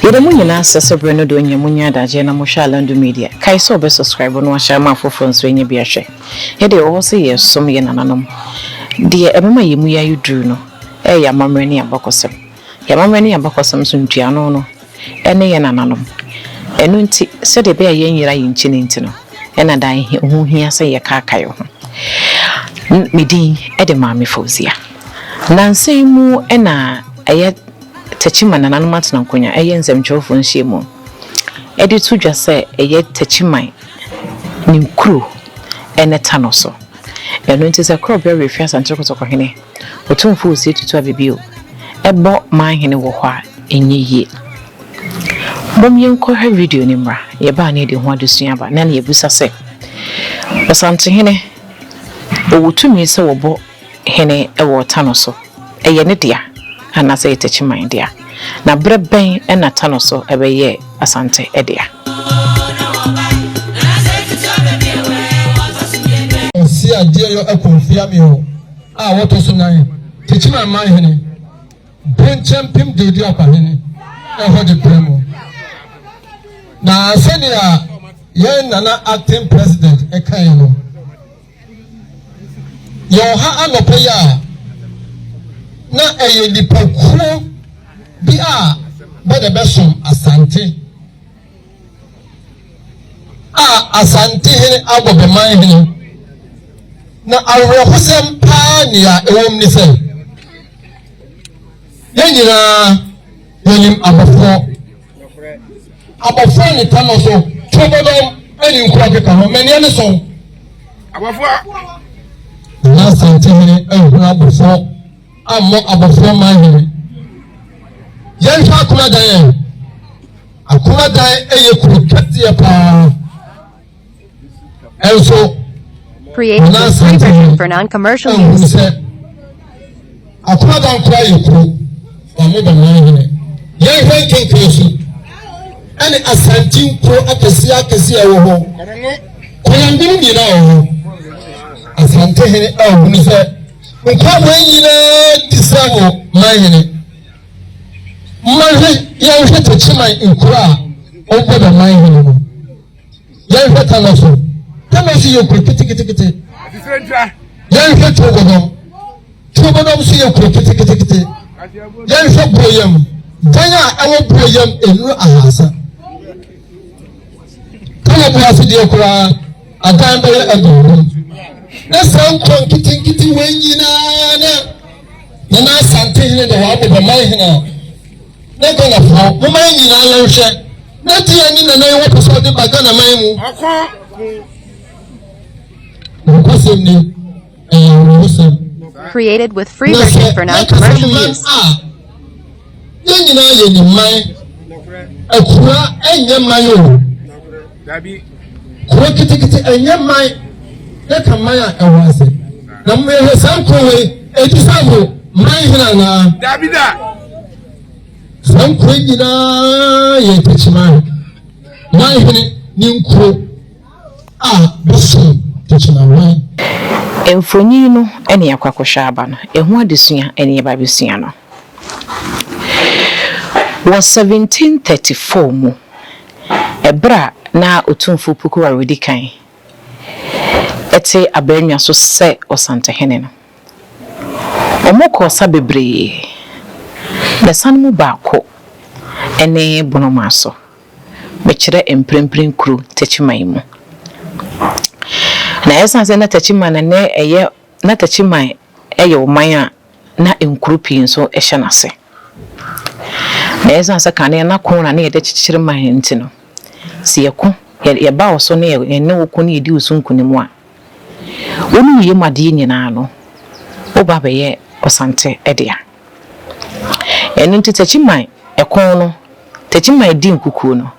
Yɛda mo nyinaa ase sɛ berɛ no deɛ ɔnya mo nya adagyeɛ na mohwɛ Alandu Media. Kae sɛ wobɛ subscribe na wahyɛ ama afoforɔ nso anya bi ahwɛ. Yɛdeɛ ɛwɔ hɔ sɛ yɛresom yɛn nananom. Deɛ ɛbɛma yɛn mu yɛayɛ duru no ɛyɛ yɛn amammerɛ ne yɛn abakɔsɛm. Yɛn amammerɛ ne yɛn abakɔsɛm nso ntuano no ne yɛn nananom. Ɛno nti, sɛdeɛ ɛbɛyɛ a yɛnyera yɛn nkyi no nti no, ɛna daa ɛho hia sɛ yɛkaakae ho. Me din de Maame Fauzia. Nnansa yi mu na ɛyɛ Techiman Nananom Atenankonnwa ɛyɛ nsɛmtwerɛfoɔ nhyiamu de to dwa sɛ ɛyɛ Techiman ne nkuro ne Tano so. Ɛno nti sɛ Korɔbea Werɛfiri Asante Kotɔkɔhene Otumfoɔ Osei Tutu Ababio bɔ manhene wɔ hɔ a, ɛnyɛ yie. Mom yɛnkɔhwɛ video no mmra, yɛbaa na yɛde ho adesua aba na na yɛbisa sɛ, Ɔsantehene, ɔwɔ tumi sɛ wɔbɔ hene wɔ Tano so? Ɛyɛ ne dea anaasɛ ɛyɛ Takyiman dea? Na berɛ bɛn na Tano so bɛyɛɛ Asante dea? Ɔsi adeɛ yɔ ɛkɔ mfeɛ a wɔtɔ so nan, Techiman manhene, Brenkyɛ mpem Dedu Akwahene ɛhɔ de brɛ mu. Na sɛnea yɛn nana acting president ɛkae no, yɛwɔ ha anɔpa yi a na ɛyɛ nipakuo bi a bɛde bɛsom Asante. A Asantehene abɔ bɛ man hene. Na awerɛhosɛm paa nea ɛwom ne sɛ, yɛn nyinaa yɛnim abɔfoɔ. Abɔfoɔ ne tama so twobodɔm ne nkuro keka ho, mmaniɛ ne so. Abɔfoɔ. Na Asantehene ahunu abɔfoɔ ammɔ abɔfoɔ man hene. Yɛnhwɛ akomadan ɛ. Akomadan yɛ kuro kɛseɛ paa. Ɛnso Created Nana with free Asante version for non-commercial ahunu use. sɛ Akomadan koraa yɛ kuro na mo bɛ man hene. Yɛnhwɛ nkenkan so ɛne Asante nkuro akɛseɛ akɛseɛ ɛwɔ hɔ. Kɔyɛngono nyinaa wɔ hɔ. Asante hene ahunu sɛ nkwa wei nyinaa di sɛ wɔ man hene. Momma yɛnhwɛ Techiman nkuro a wɔbɔ da man hene no. Yɛnhwɛ Tanoso. Tanoso yɛ kuro keteketekete. Yɛnhwɛ Tuogodɔm. Tuogodɔm nso yɛ kuro keteketekete. Yɛnhwɛ Buoyam. Dan a ɛwɔ Buoyam nnuru ahasa. Tano ase deɛ koraa adan bɛyɛ aduonum. Ne saa nkuro nketenkete wei nyinaa na Nana Asante hene na wabɔ bɛ man hene a, na Ghanafoɔ, momma yɛn nyinaa yɛnhwɛ na deɛ ne Nana yi wɔpɛ sɛ ɔde ba Ghana man mu. Nokwasɛm ni, ɛyɛ awerɛhosɛm. Created with free Na version sɛ for yɛka sɛ non-commercial man use. a, yɛn nyinaa yɛ ne man. Akura ɛnyɛ man o. Kuro ketekete ɛnyɛ man. Yɛka man a ɛwɔ ase. Na mmɛhwɛ saa nkuro wei, ɛdi sɛ wo man hene anaa? Dabi da. Saa nkuro nyinaa yɛ Techiman man hene ne nkuro a bɛsom Techiman man. Mfonyin no ne yɛakɔ akɔhwɛ aba no, ɛho adesua ne yɛba abɛsua no. Wɔ 1734 mu, ɛberɛ a na Otumfoɔ Poku a ɔdi kan te abannwa so sɛ Ɔsantehene no, wɔkɔɔ sa bebree, na sa no mu baako ne Bonomaso, mekyerɛ mprempren kuro Techiman mu. Na ɛsiane sɛ na Techiman na na ɛyɛ na Techiman yɛ ɔman a na nkuro pii nso hyɛ n'ase. Na ɛsiane sɛ kane na ko na na yɛde kyekyere man nti no, sɛ yɛko, yɛba wo so na yɛne wo ko na yɛdi wo so nkonim a, wo ne wo yam adeɛ nyinaa no, woba bɛyɛ Ɔsante dea. Ɛno nti Techiman ɛko no, Techiman di nkukuo no,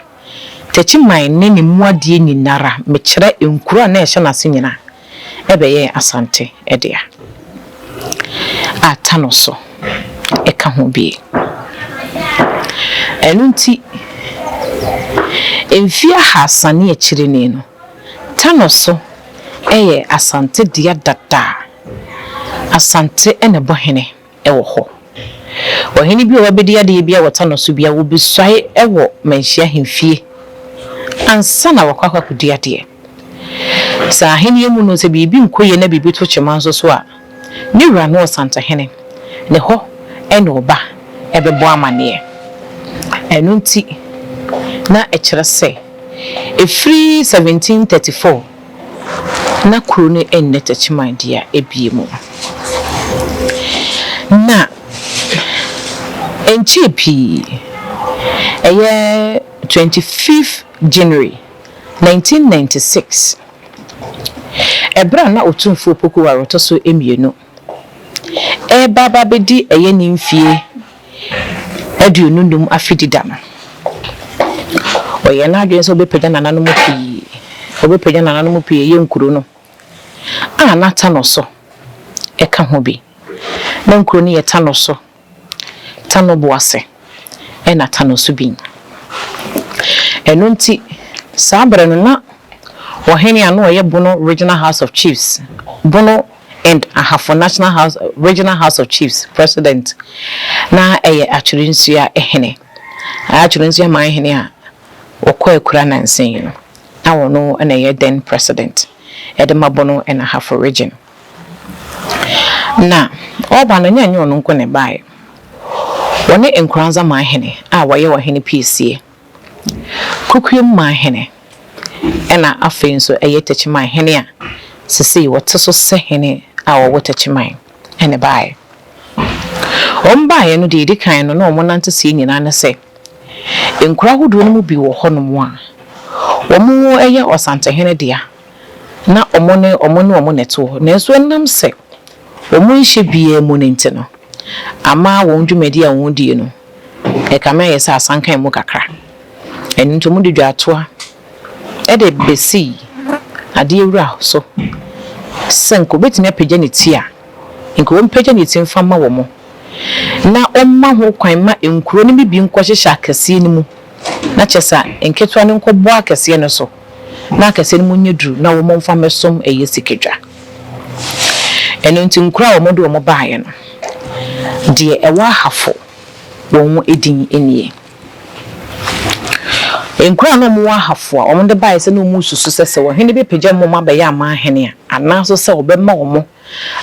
Techiman ne ne mu adeɛ nyinara, mekyerɛ nkuro a na ɛhyɛ n'ase nyinaa, ɛbɛyɛɛ Asante dea. A Tano so ɛka ho bie. Ɛno nti, Mfeɛ ahaasa ne akyire nie no, Tano so yɛ Asante dea dada. Asante na ɛbɔ hene wɔ hɔ. Ɔhene bi a wabɛdi adeɛ biara wɔ Tano so biara, wɔbɛsuae wɔ Manhyia ahemfie ansa na wakɔ akɔdi adeɛ. Sɛ ahennie mu no, sɛ biribi nkɔ yie na biribi to kyema nso so a, ne wura no Ɔsantehene, ne hɔ na ɔba bɛbɔ amanneɛ. Ɛno nti na ɛkyerɛ sɛ ɛfiri 1734 na kuro no nyɛ Techiman dea bio mu. Na ɛnkyɛɛ pii, ɛyɛ 25th January 1996, ɛberɛ a na Otumfoɔ Opoku Ware ɔtɔ so mmienu reba aba abɛdi ɛyɛ ne mfie 25 afedida no, ɔyɛɛ n'adwene sɛ ɔbɛpagya nananom pii, ɔbɛpagya nananom pii ɛyɛ nkuro no a na Tano so ka ho bi. Na nkuro no yɛ Tano so Tano Boase na Tano Subin. Ɛno nti, saa berɛ no na ɔhene a na ɔyɛ Bono Regional House of Chiefs, Bono and Ahafo National House, Regional House of Chiefs President, na ɛyɛ Atwerɛnsua hene. Atwerɛnsua man hene a ɔkɔ akura nansa yi no, na ɔno na ɛyɛ then President de ma Bono and Ahafo Region. Na ɔreba no, nnyɛ ɔno nko na ɛbaeɛ. Wɔne Nkoranza manhene a wɔyɛ ɔhene piesie, Kukuam manhene, ɛna afei nso ɛyɛ Techiman hene a sesei wɔte so sɛ hene a ɔwɔ Techiman na ɛbaeɛ. Wɔn baeɛ no, deɛ ɛdi kan no na wɔn nanteseɛ nyinaa ne sɛ, nkuro ahodoɔ no mu bi wɔ hɔnom a wɔyɛ Ɔsantehene dea, na wɔn ne wɔn ne wɔn na ɛte hɔ, nanso ɛnam sɛ wɔnhyɛ biara mu no nti no, ama wɔn dwumadi a wɔdie no, ɛkame ayɛ sɛ asanka mu kakra. Ɛno nti wɔde dwaatoa de bɛsii adeɛ wura so sɛ nka ɔbɛtumi apagya ne ti a, nka ɔmpagya ne ti mfa mma wɔn, na ɔmma ho kwan ma nkuro no mu bi nkɔhyehyɛ akɛseɛ no mu, na kyerɛ sɛ nketewa no nkɔbɔ akɛseɛ no so. na akɛseɛ no mu nyɛ duru na wɔn mfa mmɛsom ɛyɛ sikadwa. Ɛno nti nkuro a wɔde wɔn baeɛ no, deɛ ɛwɔ Ahafo wɔn edin nie. Nkuro a na wɔwɔ Ahafo a wɔde baeɛ sɛ na wɔresusu sɛ sɛ ɔhene bɛpagya wɔn abɛyɛ amanhene a, anaa nso sɛ wɔbɛma wɔn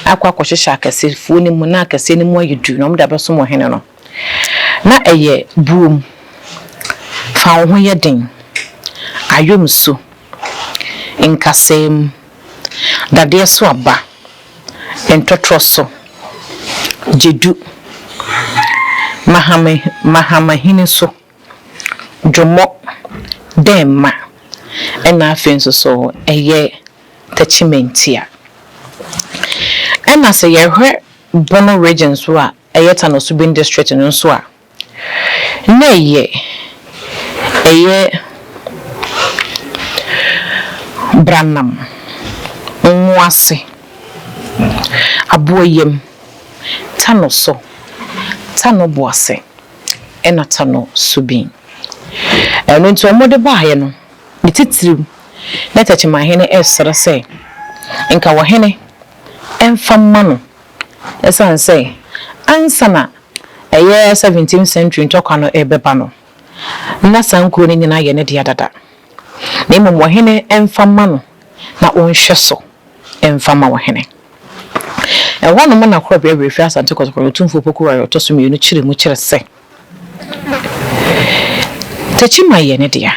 akɔ akɔhyehyɛ akɛsefoɔ no mu na akɛseɛ no mu ayɛ duru na wɔde abɛsom ɔhene no, Na ɛyɛ buom, fa wo ho yɛ den, ayɔmsu, nkasɛɛ mu, dadeɛ so aba, ntɔtorɔ so, gyedu, mahame mahamahini so, dwommɔ, dɛmma, ɛna afei nso so ɛyɛ tɛkyimantia. Ɛna sɛ yɛhwɛ Bono region so a, ɛyɛ Tano Subin District no nso a, na ɛyɛ ɛyɛ Branam, Nwoase, Aboayam, Tano So, Tano Boase ɛna Tano Subin. Ɛno nti wɔde baeɛ no, ne titiriw na Techimanhene resrɛ sɛ nka ɔhene mfa mma no. Esiane sɛ ansa na ɛyɛ seventeenth century ntɔkwa no rebɛba no, na saa nkurow no nyinaa yɛ ne dea dada, na mmom ɔhene mfa mma no na ɔnhwɛ so mfa mma ɔhene. Ɛhɔnom na Korɔbea Werɛfiri Asante Kɔtɔkɔ no Otumfoɔ Opoku Ware a ɔtɔ so mmienu kyerɛ mu kyerɛ sɛ, Techiman yɛ ne dea.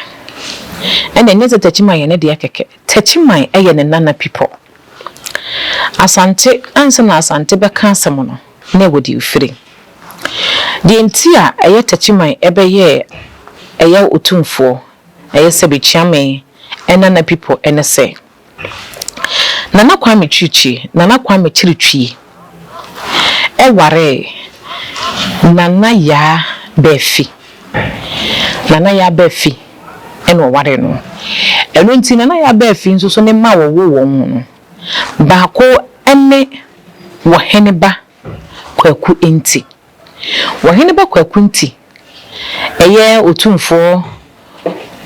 Ɛna ɛnyɛ sɛ Techiman yɛ ne dea kɛkɛ, Techiman yɛ ne nana pipɔ. Asante, ansa na Asante bɛka asɛm no, na ɛwɔ deɛ ɛfiri. Deɛ nti a ɛyɛ Techiman bɛyɛɛ ɛyɛ Otumfoɔ, ɛyɛ sɛbe Kyeame Nana Pipo ne sɛ, Nana Kwame Kyirikyie, Nana Kwame Kyiritwie waree Nana Yaa Baafi. Nana Yaa Baafi na ɔwaree no. Ɛno nti Nana Yaa Baafi nso so ne mma a wɔwoo wɔn no, baako ne Wɔheneba Kwaku Nti. Wɔheneba Kwaku Nti yɛ Otumfoɔ.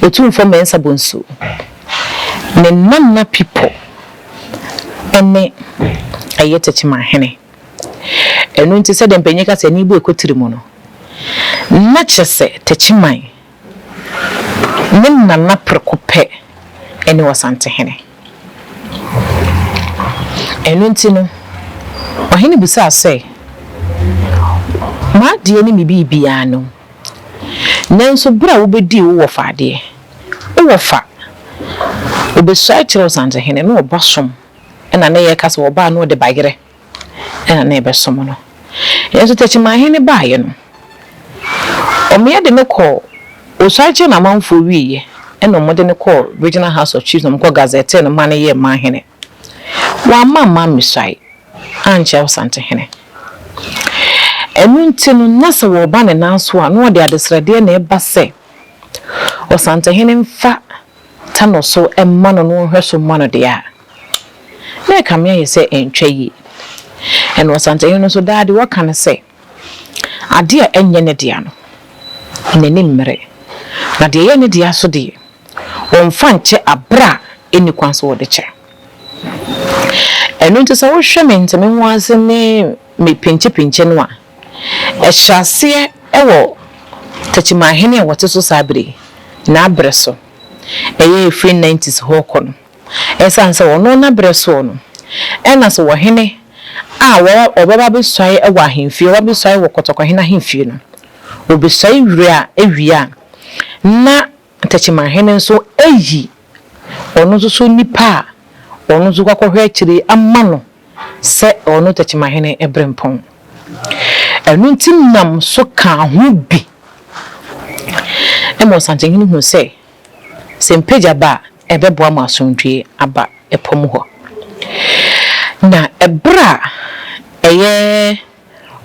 Otumfoɔ Mensah Bonsu, ne nana Pipo ne ɛyɛ Techimanhene. Ɛno nti sɛdeɛ mpanyin ka sɛ ani bu ɛkɔ tiri mu no, na kyerɛ sɛ Techiman ne nana prɛko pɛ ne Ɔsantehene. Ɛno nti no, ɔhene bisaa sɛ, M'adeɛ ne me biribiara no, nanso berɛ a wobɛdii wo wɔfa adeɛ, wo wɔfa, ɔbɛsuae kyerɛɛ Ɔsantehene na ɔba som na na yɛka sɛ ɔbaa na ɔde bayerɛ na na ɛbɛsom no. Nanso Techimanhene baeɛ no, wɔyɛ de no kɔɔ, ɔsuae kyerɛɛ n'amanfoɔ wieeɛ ɛna wɔde no kɔɔ Regional House of Chiefs na wɔkɔ gazetee no ma no yɛɛ manhene. Wamma amma ammesuae ankyerɛ Asantehene. Ɛno nti no, na sɛ wɔreba ne nan so a, na wɔde adesrɛdeɛ na ɛba sɛ Ɔsantehene mfa ta no so mma no na ɔnhwɛ so mma no deɛ a, na ɛkame ayɛ sɛ ɛntwa yie. Ɛna Ɔsantehene no nso daa deɛ ɔka ne sɛ, adeɛ a ɛnyɛ ne dea no, n'ani mmere, na deɛ ɛyɛ ne dea nso deɛ, ɔmfa nkyɛ aberɛ a ɛnni kwan sɛ ɔde kyɛ. Ɛno nti sɛ wohwɛ me ntemehoase ne me pinkyepinkye no a, ɛhyɛ aseɛ wɔ Techimanhene a wɔte so saa berɛ yi, n'aberɛ so, ɛyɛ ɛfiri nineties hɔ rekɔ no. Ɛsiane sɛ ɔno n'aberɛ soɔ no, ɛna sɛ ɔhene a ɔbɛba abɛsuae wɔ ahemfie, ɔba abɛsuae wɔ Kɔtɔkɔhene ahemfie no, ɔbɛsuae wie a, wie a, na Techimanhene nso ayi ɔno nso so nipa a ɔno nso kɔ akɔhwɛ akyire ama no sɛ ɔno Techimanhene berempɔn. Ɛno nti nam so kaa ho bi ma Ɔsantehene huu sɛ, sɛ mpagya ba a, ɛbɛboa ma asomdwoeɛ aba ɛpɔ mu hɔ. Na ɛberɛ a ɛyɛ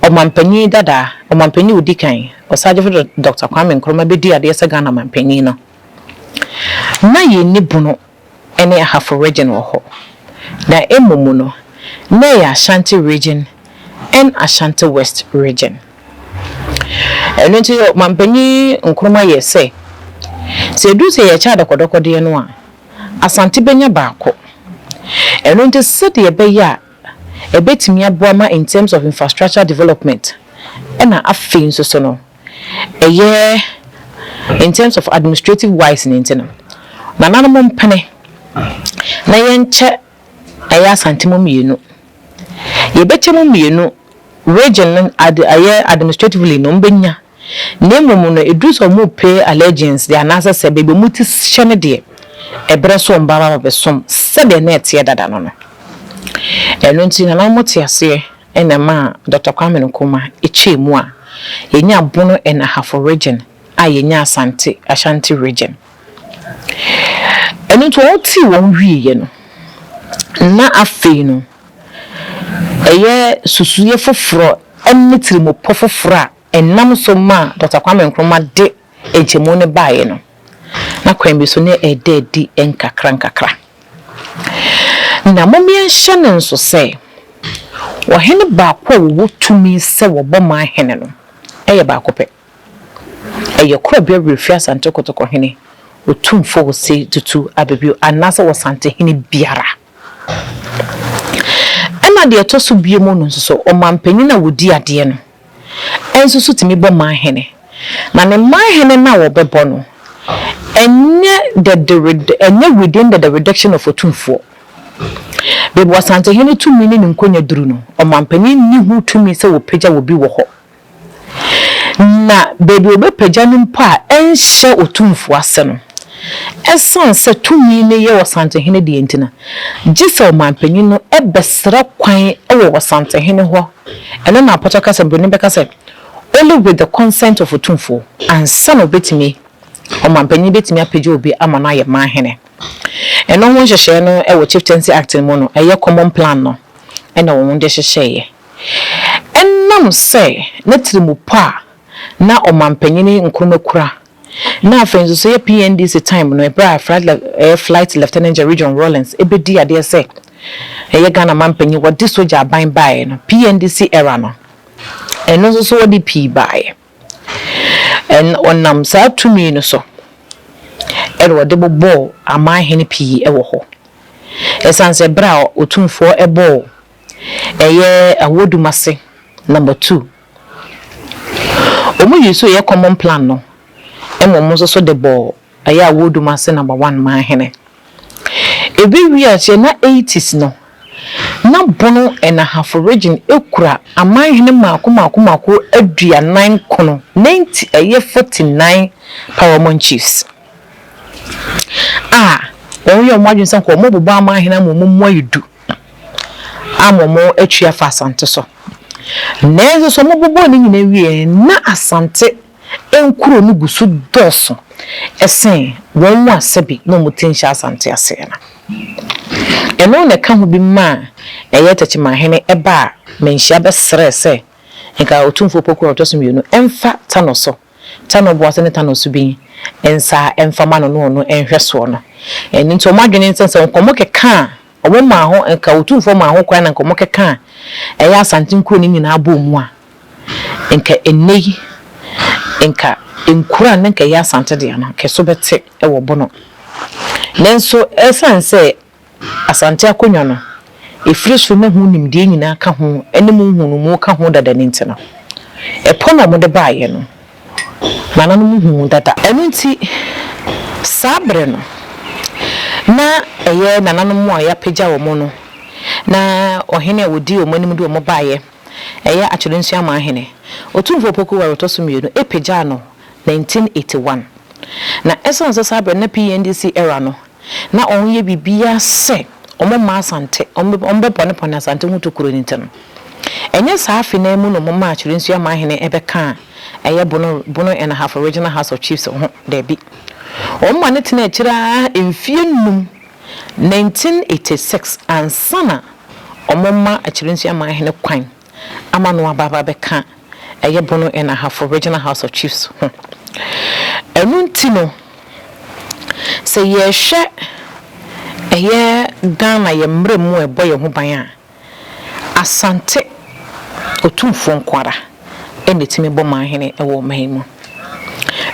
Ɔmanpanin dada, Ɔmanpanin a ɔdi kan, Ɔsagyefo Dɔkta Kwame Nkrumah bɛdii adeɛ sɛ Ghana manpanin no, na yɛnni Bono ne Ahafo Region wɔ hɔ, na mmom no, na ɛyɛ Ashanti Region and Ashanti West Region. Ɛno nti Ɔmanpanin Nkrumah yɛɛ sɛ, sɛ ɛduru sɛ yɛrekyɛ adɔkɔdɔkɔdeɛ no a, Asante bɛnya baako. Ɛno nti sɛdeɛ ɛbɛyɛ a ɛbɛtumi aboa ma in terms of infrastructure development ɛna afei nso so no ɛyɛ in terms of administrative wise no nti no nananom mpene na yɛnkyɛ ɛyɛ Asante mu mmienu. Yɛbɛkyɛ mu mmienu region no ad ɛyɛ administratively no wɔbɛnya Na mmom no, ɛduru sɛ wɔrepay allegiance deɛ anaasɛ sɛ baabi a wɔn ti hyɛ no deɛ, ɛberɛ so wɔn ba ba bɛsom sɛdeɛ na ɛteɛ dada no no. Ɛno nti nananom te aseɛ na ɛmaa Dɔkta Kwame Nkrumah kyɛɛ mu a yɛnyaa Bono and Ahafo Region a yɛnyaa Asante, Ashanti Region. Ɛno nti wɔtee wɔn wieeɛ no, na afei no ɛyɛ susuiɛ foforɔ ne tirimupɔ foforɔ a ɛnam so maa Dɔkta Kwame Nkrumah de nkyɛmu no baeɛ no, na kwan bi so na ɛreda adi nkakrankakra. Na mom yɛnhyɛ no nso sɛ, ɔhene baako a ɔwɔ tumi sɛ wɔbɔ man hene no yɛ baako pɛ. Ɛyɛ Korɔbea Werɛfiri Asante Kotoko hene Otumfoɔ Osei Tutu Ababio anaasɛ Ɔsantehene biara. Ɛna deɛ ɛtɔ so bio mu no nso so, ɔmanpanin a ɔdi adeɛ no nso so tumi bɔ manhene. Na ne manhene no a wɔbɛbɔ no, ɛnyɛ the the ɛnyɛ within the direction of Otumfoɔ. Baabi Ɔsantehene tumi ne ne nkonnwa duru no, ɔmanpanin nni ho tumi sɛ ɔpagya obi wɔ hɔ. Na baabi a wɔbɛpagya no mpo a ɛnhyɛ otumfoɔ ase no, ɛsiane sɛ tumi no yɛ ɔsantehene deɛ nti no, gye sɛ ɔmanpanin no bɛsrɛ kwan wɔ ɔsantehene hɔ, ɛno na apɔtɔ kasa mu buroni bɛka sɛ, only with the consent of otumfoɔ, ansa na ɔbɛtumi, ɔmanpanin bɛtumi apagya obi ama no ayɛ manhene. Ɛno ho nhyehyɛeɛ no wɔ Chieftaincy Act no mu no, ɛyɛ common plan no na wɔde hyehyɛeɛ. Ɛnam sɛ na tirimupɔ a na Ɔmanpanyin Nkrumah kura, na afei nso sɛ ɛyɛ PNDC time no ɛberɛ a ɛyɛ Flight Lieutenant Jerry John Rawlings bɛdii adeɛ sɛ ɛyɛ Ghana manpanyin, wɔde sogya aban baeɛ no, PNDC era no, ɛno nso so wɔde pii baeɛ. Ɛn ɔnam saa tumi no so na wɔde bobɔɔ amanhene pii wɔ hɔ. Ɛsiane sɛ berɛ a Otumfoɔ bɔɔ ɛyɛ Awodumase number 2, wɔn use yɛ common plan no ma wɔn nso so de bɔɔ ɛyɛ Awodumase number 1 manhene. Ebi wie akyire na 80s no, na Bono and Ahafo region kura amanhene mmaako mmaako mmaako 49, 90 ɛyɛ 49 paramount chiefs a wɔn yɛ wɔn adwene sɛ nka wɔn bobɔ amanhene ama wɔn mu ayɛ du ama wɔn atwi afa Asante so. Nanso so wɔn bobɔ ne nyinaa wie na Asante nkuro no gu so dɔɔso ɛsen wɔn mu asɛbi na wɔn ti nhyɛ Asante aseɛ no. Ɛno na ɛka ho bi maa ɛyɛ Techimanhene ɛba a Manhyia bɛsrɛ sɛ nka Otumfoɔ Opoku a ɔtɔ so mmienu ɛmfa Tano so, Tano Boase ne Tano so bi nsa ɛmfa ma no na ɔno ɛnhwɛ soɔ no. Ɛno nti wɔn adwene nsɛ sɛ nkɔmɔ keka a wɔn maa ho nka Otumfoɔ maa ho kwan na nkɔmɔ keka a ɛyɛ Asante nkuro no nyinaa bɔ mu a nka ɛnnɛ yi nka nkuro a na nka ɛyɛ Asante deɛ no nka ɛso bɛte ɛwɔ Bono. Nanso ɛsiane sɛ Asante akonnwa no ɛfiri so na ho nimdeɛ nyinaa ka ho ne mu nhunumu ka ho dada ne nti no, ɛpɔ na wɔde baeɛ no, nananom hu dada. Ɛno nti saa berɛ no na ɛyɛ nananom a yɛapagya wɔn no na ɔhene a wɔdi wɔn anim de wɔn baeɛ ɛyɛ Akyerɛnsuo Amanhene Otumfoɔ Opoku Ware ɔtɔ so mmienu ɛpagyaa no 1981. Na ɛsiane sɛ saa berɛ na PNDC era no na wɔn yɛ biribiara sɛ wɔn mma Asante, wɔn bɛpɔnepɔne Asante ho tokuro no nti no, ɛnyɛ saa afe nan mu na wɔn mma Akyerɛnsuo Amanhene ɛbɛka a ɛyɛ Bono, Bono and Ahafo Regional House of Chiefs ho, daabi. Wɔn ma no tena akyire ara mfeɛ 5, 1986 ansa na wɔn mma Akyerɛnsuo Amanhene kwan ama no aba abɛka ɛyɛ Bono and Ahafo Regional House of Chiefs ho. Ɛno nti no, sɛ yɛhwɛ ɛyɛ Ghana yɛ mmerɛ mu a ɛbɔ yɛn ho ban a, Asante Otumfoɔ nko ara ɛna ɛtumi bɔ manhene ɛwɔ ɔman mu.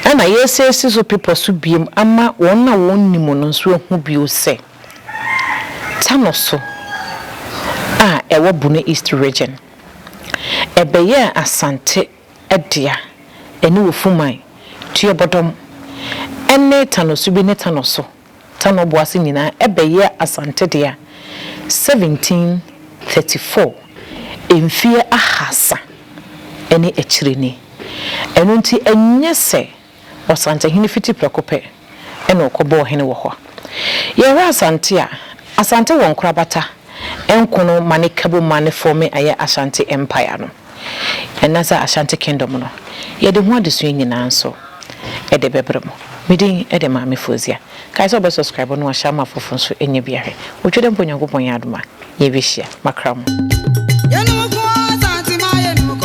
Ɛna yɛsiesie so pepɔ so biem ama wɔn a wɔn nim no nso ahu bio sɛ Tano so a ɛwɔ Bono East Region ɛbɛyɛɛ Asante dea ɛne Ofuman, Tuobodom ɛne Tano so bi ne Tano so, Tano Boase nyinaa ɛbɛyɛ Asante dea 1734, mfeɛ 300 ɛne akyire ni. Ɛno nti ɛnyɛ sɛ Ɔsantehene fiti prɛko pɛ ɛna ɔkɔbɔɔ hene wɔ hɔ. Yɛhwɛ Asante a, Asante wɔ nkorabata nkono ma ne kabo ma ne fɔme ayɛ Ashanti Empire no, ɛnasɛ Ashanti Kingdom no. Yɛde ho adesua nyinaa nso ɛde bɛbrɛ mo. Me din ɛde Maame Fozia. Kae sɛ wobɛ subscribe no wahyɛ ama afoforɔ nso anya bi ahwɛ. Wotwe dɛ mpo Onyankopɔn yɛ adom a, yɛbɛhyia. Makra mo.